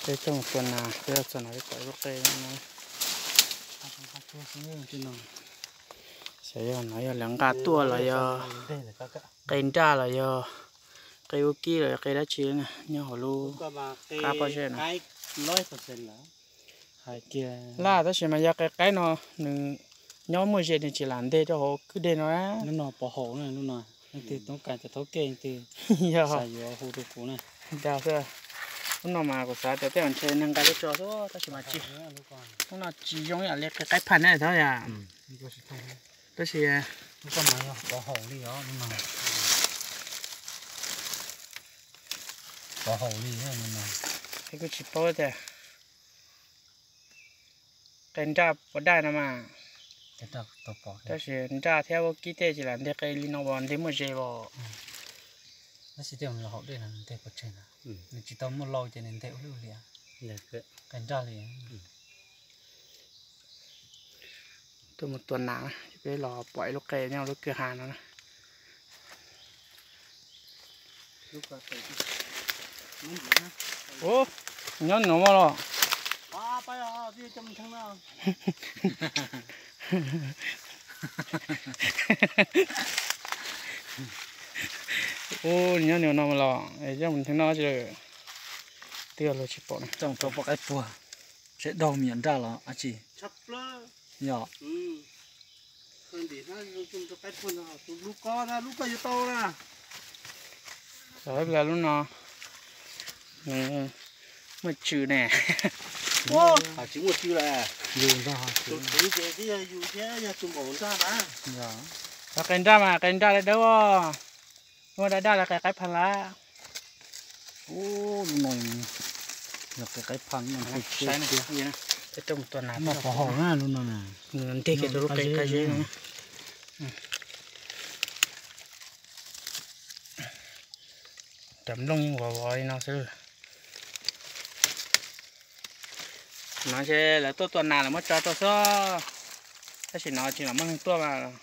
Peb tuaj mus tua nas, peb tuaj txog no peb pom lub qe no. Xyov yog no yog lawv nqa tuaj los yog qe nraj los yog qe ua kib los yog qe dab tsi na, nyob hauv lub qab pob zeb no. Hais tias laj, tab sis mas yog qe qaib no nws nyob muaj ze nws tsis lam nteg rau hauv kwj deg no. Lub no pov haum na, lub no leej twg toob kas cov thaub kej leej twg xav yuav hu rau kuv na. Dag xwb. Lub no mas kuv xav tias tej zaum ntshe neeg nqa tuaj tso xwb tab sis mas tsis, lub no tsis zoo ib yam li qe qaib phaj na thov yom. Tab sis pov haum li os, lub no pov haum li, es kuj tsis paub tias qe nraj puas daj no mas. Tab sis nraj thiab ua kib tej tsis lam nteg qe li no as, nteg muaj ze as. Tab sis tej zaum los haum dej no nteg pov tseg na, nws tsis tau muaj lau ces nws nteg ua lwj ua liam, qe nraj li. Tuaj mus tua nas, peb los pom ib lub qe nyob lub kwj ha no na. Ub, nyob nuav mas los. Ub, nyob nuav no mas los, coj mus ntheev no tsis, twb luag tsis pom na. Coj mus rau pom qaib puag, seb daug me nyuam nraj los dab tsi. Yog. Lub no nws muaj tsw ne. Tsis muaj tsw lawm. Yus ntag, yus thiab yog tus npaum nraj na. Qe nraj mas qe nraj dawb dawb, muaj daj daj li qe qaib phaj lawm. Ub, lub no yog qe qaib phaj no, peb tuaj mus tua nas, pov haum na lub no na. Nws nteg kiag rau lub qe qab zeb no. Cov nplooj yeej vov vov li no xwb. No ntshe lawv tuaj tua nas lawv muab tso rau xwb, tab sis no tsis los muaj neeg tuaj mas.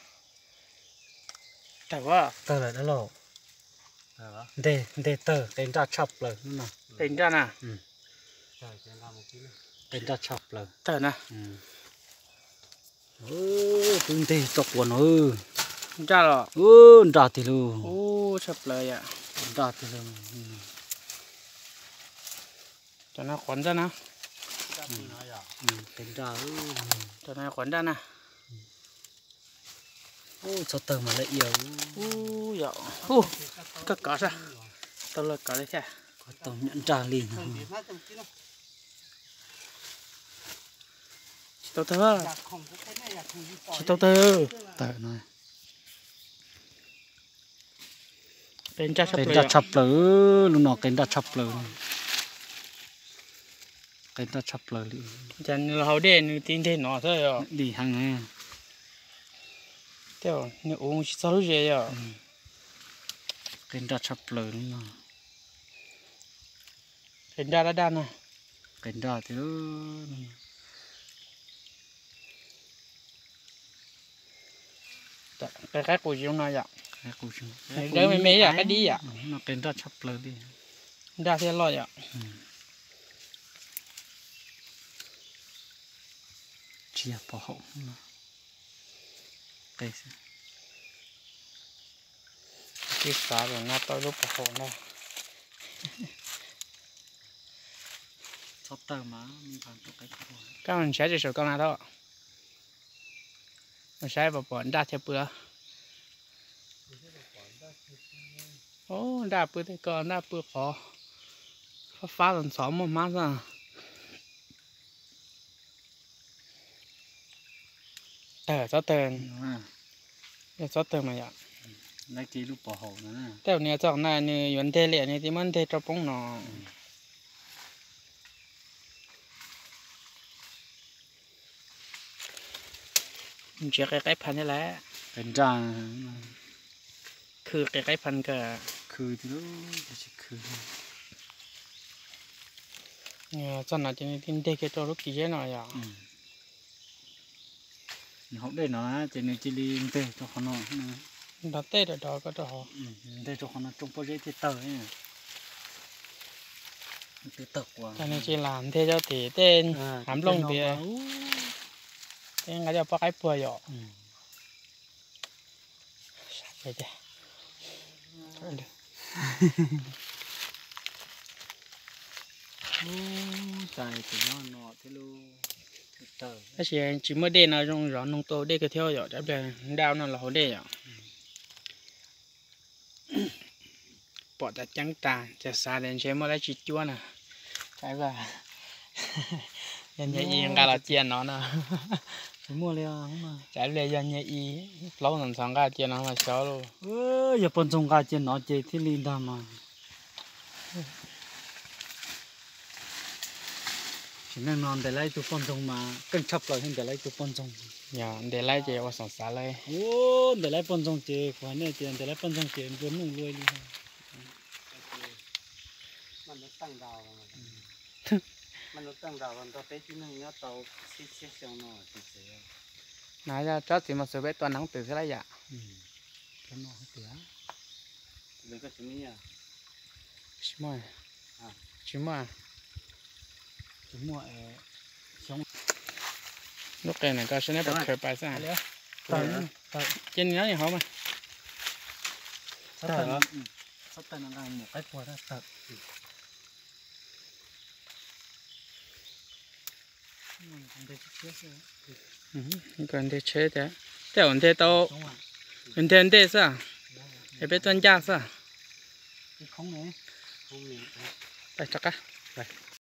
Tawg, tawg lawm dab laug. Nteg, nteg tawg, qe nraj tshaj plaws no. Qe nraj na. Qe nraj tshaj plaws. Tawg na. Twb nteg tso quas no. Nraj los. Nraj tiag lauj. Ub, tshaj plaws yom. Nraj tiag lauj. Cov no quav nraj na. Qe nraj. Cov no quav nraj na. Ub, txhob tawg mas lawv ia. Ub, yom. Ub, koj kov sab. Tau luag kov li thiab. Kov tau nyuam nraj li no. Tsis tau tawg. Tsis tau tawg. Tawg no. Qe nraj tshaj plaws, lub no qe nraj tshaj plaws. Qe nraj tshaj plaws li. Cas nws los haus dej nws tig nteg no xwb yom. Dim heev. Tej zaum nws uv tsis txog lub zes yom. Qe nraj tshaj plaws lub no. Qe nraj daj daj na. Qe nraj tiag. Qe qaib qus zoo no yom. Dawb me me yom, qaib dib yom. No qe nraj tshaj plaws li. Nraj thiaj loj yom. Tsis yog pov haum no. Qe xwb. Tib xav los no tau lub pov haum ntag. Txhob tawg mas. Koj nrhiav tsis saum koj na tau. Saib puas pom nraj thiab pw. Nraj pw tej ko, nraj pw qhov fab fab los ntxhov muaj hmab xwb. Tawg, txhob tawg. Yog txhob tawg mas yom. Tej zaum nws txog na nws yuav nteg li nws twb muab nteg rau poob no. Nrhiav qe qaib phan thiab lawm. Qe nraj. Khw qe qaib phan kawg. Khw tiag, tsis khw. Txog no ces nws tig nteg kiag rau lub kis zeb no yom. Nws haus dej no ces nws cia li nteg rau qhov no. Nrog tej rau rau ko rau hauv. Nteg rau qhov no tsoo pob zeb thiaj tawg. Tag nws tsis lam nthe cov tim tej hav nplooj tias tej nqa coj poj qaib puag yom. Tab sis tsis muaj dej no zoo zov noog tau dej kawg thiab yom, cov pliag nraj no los haus dej yom. Pom tas ceeb tas ces xav tias ntshe muaj dab tsi cuab na. Yog nyiaj i nqa los cia no no. Tsis muaj li. Tsam ib pliag yog nyiaj i plaub ntxhov ntxhov nqa cia no mas xyov lauj. Yog poj ntxoog nqa cia no ces thiaj li ntag mas. Sim neej no ntes laib ib tug poj ntxoog mas keej tshaj plaws thiab, ntes laib ib tug poj ntxoog. Yog ntes laib ces ua xoom xav lawm. Ntes laib poj ntxoog ces kuv hais nej tias ntes laib poj ntxoog ces nplua nuj luaj li. No yog tsob txiv mos xwm peb tua nag twm xwb lawm yom. Tsis muaj, tsis muaj. Lub qe na koj saib neb puas khaws pais xwb. Ces nim no hauv mas. Koj nteg tsheb tias, tej zaum nteg tau, nteg ntej xwb, es peb tuaj ncaj xwb. Pais rov qab.